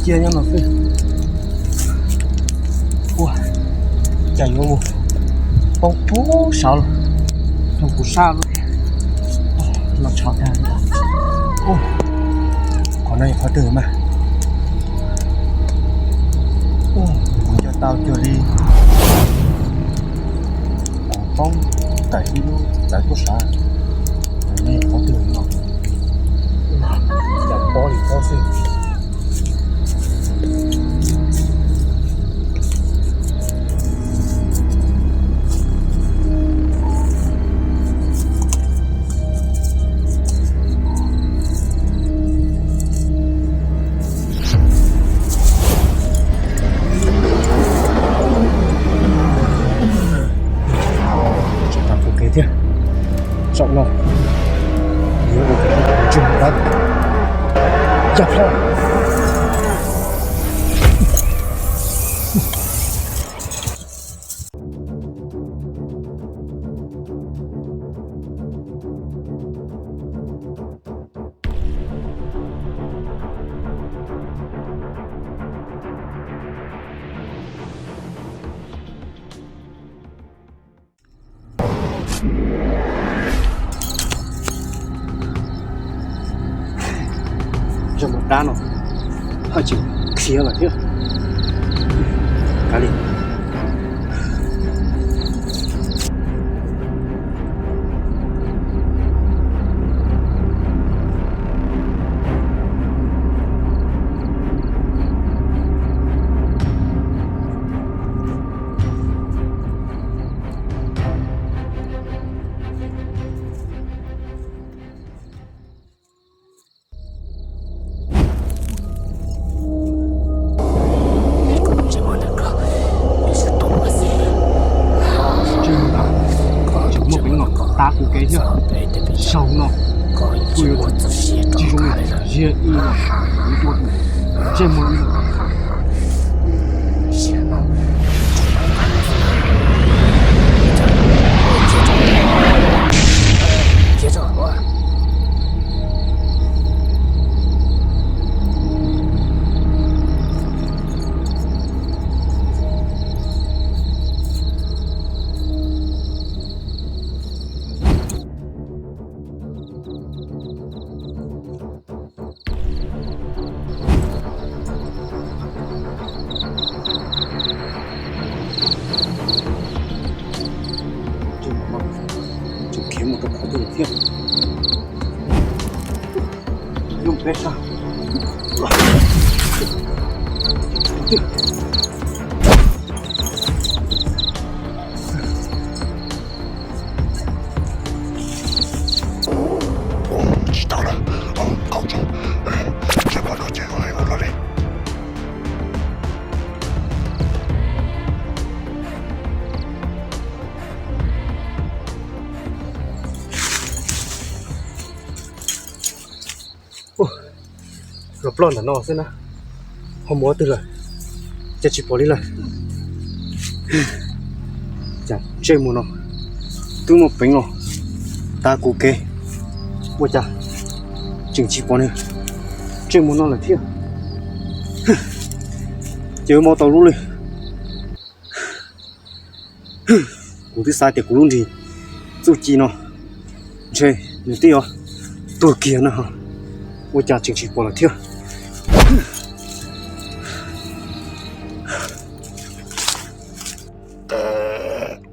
Cia nyob no xwb. Ua cas yuav mus poob puag saud los, rau kuv sab lub thiab. Los tshov tag. Qhov no yog qhov twg mas? Kuv nco tau cuag li kuv poob tawm ib lub txawv tuaj saud. Qhov no yog qhov twg no? Cas pob li pob xwb. Tsis tas kuv kev thiab. Zaum no yuav ua kom ntsej muag dab, caj plab. Ntsej muag dab no haj tseem khiav lawm thiab. Kav liam. Tseem muaj peev los tav kuv kev thiab. Zaum no kuj yuav tsis zoo li ziag ib los kuv tua ntsej muag ib los. Tseem khiav mus rau qhov twg lawm thiab? Yooj peb sab. Tsis tau lawm, nkaum tso, tsis pom dua ces ua los li. Los ploj ntawm no xwb na, ho mus ua twg lawm? Cas tsis pom li lawm? Cas ntsej muag no twb muaj peev los tav kuv kev, ua cas tseem tsis pom nws ntsej muag no lawm thiab? Ces ua tau lub li. Kuv twb xav tias kuv lub nrig txuj ci no ntshe nws twb yuav tuag kiag na, ua cas tseem tsis pom lawm thiab.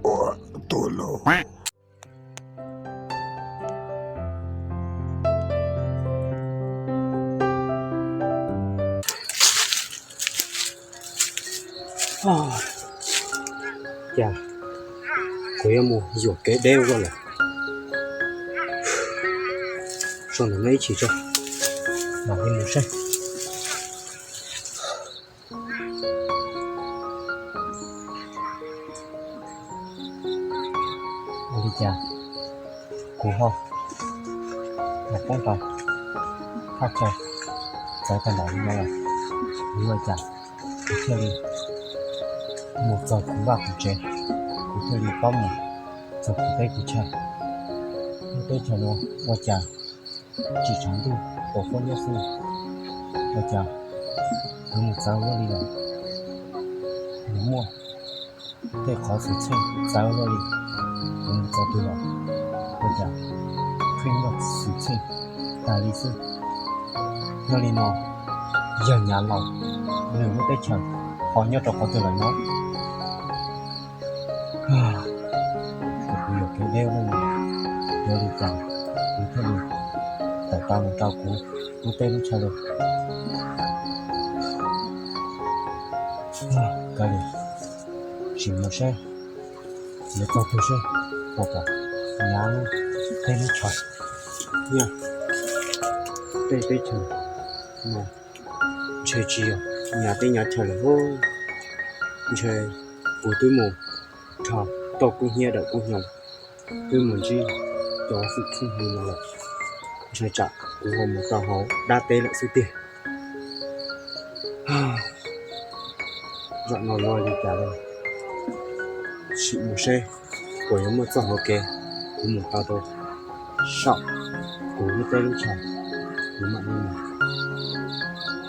Ua tus lus. Cas kuv yuav mus yuam kev deb ua luaj lawm. Sau ntawm no ib chim tso, mam li mus saib. Ua li cas kuv ho los poob rau thaj chaw txawv tag npaum li no lawm? Vim ua cas kuv thiaj li mus txog kuv vaj kuv tsev, kuv thiaj li paub mus txog kuv teb kuv chaw? Lub teb chaws no ua cas tsim tshav ntuj tau fuab nyob xwb? Ua cas Kuv mus txawv luaj li lawm, nws muaj tej qhov xwm txheej txawv luaj li, kuv mus txog twg los ua cas pheej muaj xwm txheej tas li xwb. Yog li no, yawg Nyav Laus nws lub teb chaws ho nyob rau qhov twg lawm no? Kuv yuam kev deb lawm, yog li cas kuv thiaj li tawm tau los rau kuv lub teb lub chaw lawm? Kav liam, sim mus seb yuav txog twg seb puas pom Nyav lub teb lub chaw. Nyob tej teb chaws no ntshe tsis yog Nyav teb Nyav chaw lawm lauj. Ntshe kuv twb mus rho toj kub hnyiab dawm kub hnyo, twb mus ntsib cov xwm txheej li no lawm, ntshe tsam kuv ho mus tau hauv dab teb lawm xwb tiag. Zaum no yuav ua li cas lawm? Sim mus seb puas yuav muaj txoj hauv kev kuv mus tau rau saum kuv lub teb lub chaw, kuv mam li mus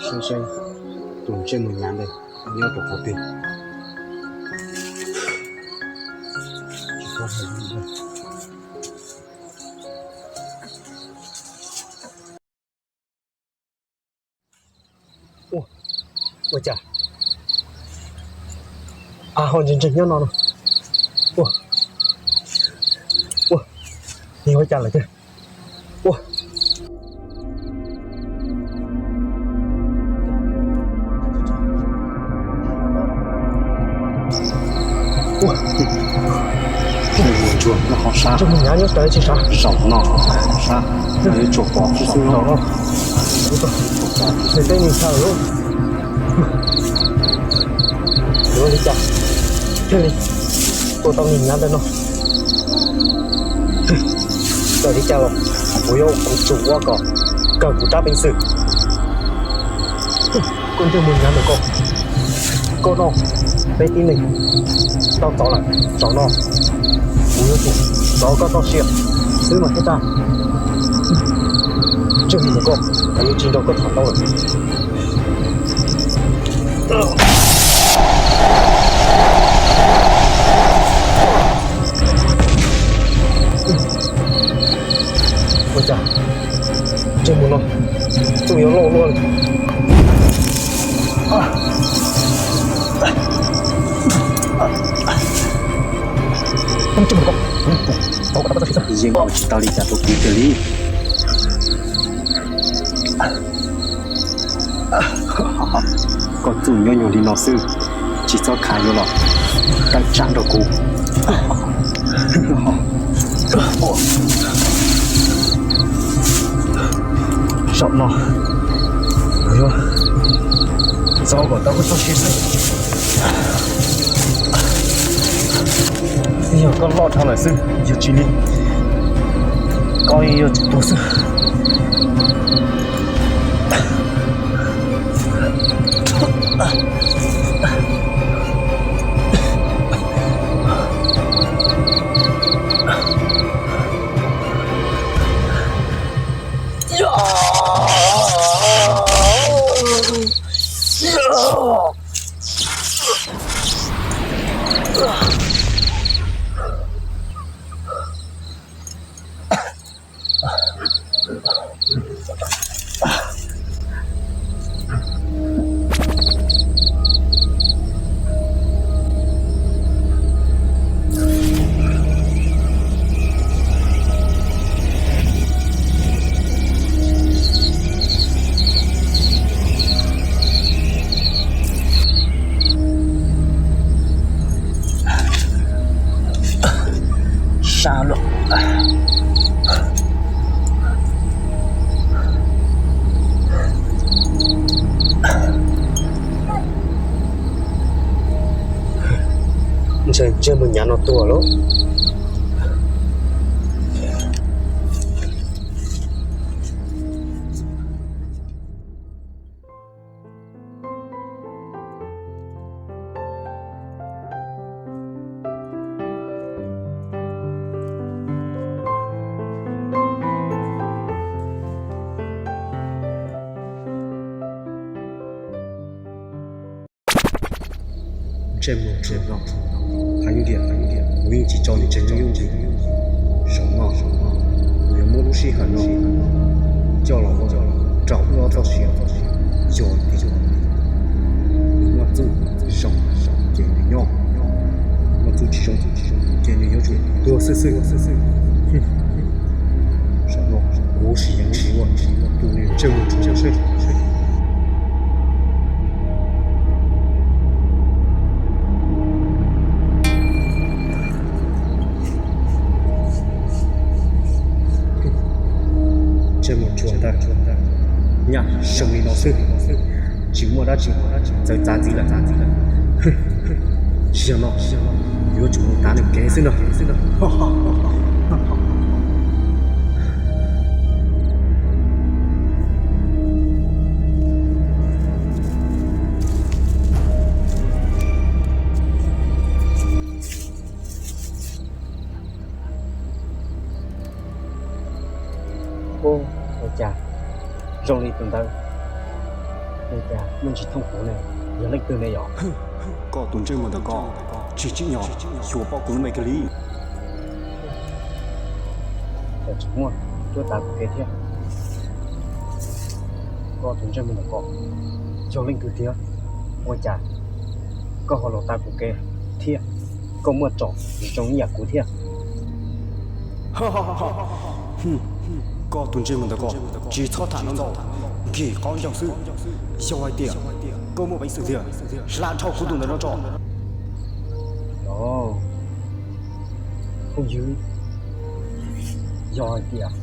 saib seb tus ntsej muag Nyav ntawd nyob rau qhov twg. Ua, ua cas ho ntseeg ntseeg nyob no no? Ua, ua, nws ua cas lawm tiag? Ua, ua, ntsuag nyob hauv sab, ntsej muag Nyav nyob raws tsis sav. Zaum no sab yuav tsum pom xwb no. Nws tej nws chaw lub, yuav li cas thiaj li tua tau niag Nyav ntawm no? Txawm li cas los kuv yuav ua kuv tsum ua kom kawg kuv rab peev xwm. Koj ntsej muag Nyav ntawm koj, koj noj peb tib neeg tau txov lawm, zaum no kuv yuav tsum rov koj txoj sia xwb mas thiaj tag. Ntsej muag ntawm koj, kuv yuav tsis nrog koj tham ntau lawm. Ua cas ntsej muag no txuj yuav loj luaj li. Yeej ua tsis tau li cas rau kuv kiag li. Koj txuj nyob nyuag li no xwb, tsis txhob khav yuav los tawm tsam nrog kuv. Zaum no kuv yuav txov kom tau koj txoj sia xwb. Yog koj loj dhau lawm xwb, yog tsis li koj yuav tsum tuag xwb. Sab loj. Ntshe ntsej muag Nyav no tuag lauj. Ntsej muag tsuag no, hais tias kuv yeej tsis tso nws tsev neeg yooj yim. Zaum no kuv yuav muab lub sij hawm no coj los ua rau wb ob txoj sia. Yog tias nws muaj txuj zoo ces nws nyob, muaj txuj tsis zoo ces nws yuav tsum tuag xwb xwb. Zaum no kuv sim yees sim ua tus niag ntsej muag tsuag no seb. Ntsej muag tsuag ntag, nyaj zoo li no xwb, tsis muaj dab tsi txawv txav ntxiv lawm. Zaum no yuav tsum mus tav nws kev xwb no. Ua cas zoo li tus ntawd, ua cas muaj ntsis thooj kuv ne? Yog leej twg ne yom? Koj tus ntsej muag ntawm koj tsis tsim nyog xyuas pom kuv lub me kawg li. Cas tsis muaj cuab tav kuv kev thiab? Koj tus ntsej muag ntawm koj yog leej twg tiag? Ua cas koj ho los tav kuv kev thiab? Koj muaj txuj zoo ib yam kuv thiab. Koj tus ntsej muag ntawm koj tsis txhob tham ntau ntau, nkim qhov ncauj xwb. Yog hais tias koj muaj peev xwm tiag, hla dhau kuv tus ntawm no tso. Os, phooj ywg, yog hais tias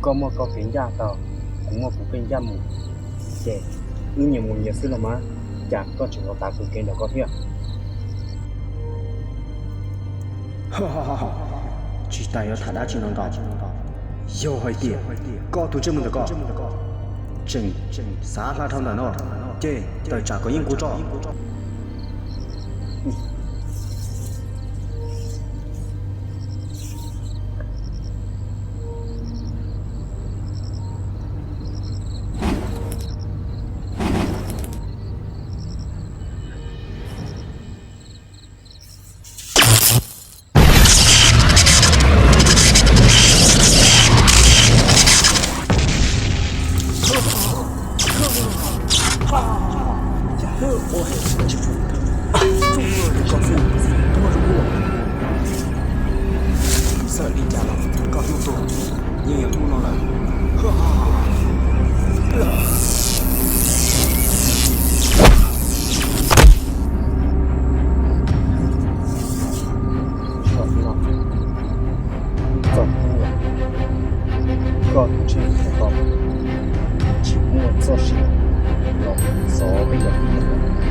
koj muaj koj kev ncaj tau, kuv muaj kuv kev ncaj mus, ces wb nyias mus nyias xwb los mas, cas koj tseem los tav kuv kev ntawm koj thiab? Tsis tas yuav tham dab tsi no ntau. Yog hais tias koj tus ntsej muag ntawm koj tseem xav hla dhau ntawm no, ces tawm tsam kom yeej kuv tso. Txawm li cas los koj hnub tuag yeej yuav hnub no lawm. Txog hnub no, koj tus ntsej muag ntawm koj tsis muaj txoj sia los mus txov peb yawm txiv lawm.